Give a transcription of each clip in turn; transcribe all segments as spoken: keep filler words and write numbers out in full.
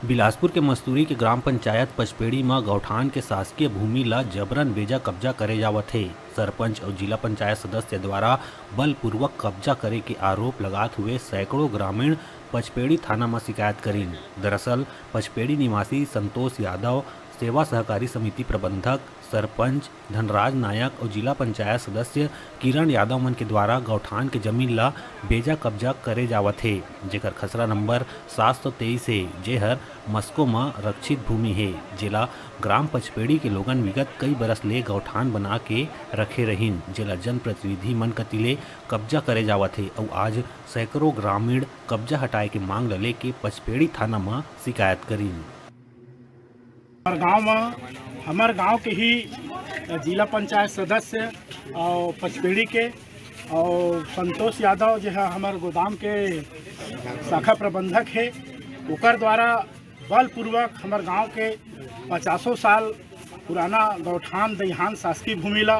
बिलासपुर के मस्तूरी के ग्राम पंचायत पचपेड़ी म गौठान के शासकीय भूमि ल जबरन बेजा कब्जा करे जावत हे। सरपंच अउ जिला पंचायत सदस्य द्वारा बलपूर्वक कब्जा करे के आरोप लगात हुए सैकड़ों ग्रामीण पचपेड़ी थाना म शिकायत करिन। दरअसल, पचपेड़ी निवासी संतोष यादव, सेवा सहकारी समिति प्रबंधक, सरपंच धनराज नायक अउ जिला पंचायत सदस्य किरण यादव मन के द्वारा गौठान के जमीन ल बेजा कब्जा करे जावत हे, जेकर खसरा नंबर सात सौ तेईस हे, जेहर मस्को म रक्षित भूमि हे, जेला ग्राम पचपेड़ी के लोगन विगत कई बरस ले गौठान बना के रखे रहिन, जेला जनप्रतिनिधि मन कति ले कब्जा करे जावत हे अउ आज सैकड़ों ग्रामीण कब्जा हटाए के मांग ल लेके पचपेड़ी थाना म शिकायत करिन। हमर गांव म, हमर गांव के ही जिला पंचायत सदस्य और पचपेड़ी के और संतोष यादव, जे ह हमर गोदाम के शाखा प्रबंधक हे, ओकर द्वारा बलपूर्वक हमर गांव के पचासों साल पुराना गौठान दईहान शासकीय भूमि ला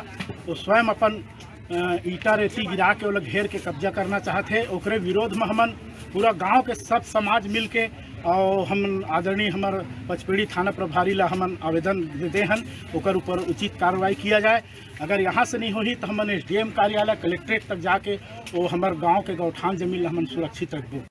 वो स्वयं अपन, अ, ईटा रेती गिरा के ओला घेर के कब्जा करना चाहत हे। ओकरे विरोध में हमन पूरा गांव के सब समाज मिल के और हम आदरणीय हमर पचपेड़ी थाना प्रभारी ला हमन आवेदन दे, दे हन, ओकर ऊपर उचित कार्रवाई किया जाए। अगर यहाँ से नहीं होही तो हमन एसडीएम कार्यालय, कलेक्ट्रेट तक जाके वो हमर गांव के गौठान जमीन ला हमन सुरक्षित रखबो।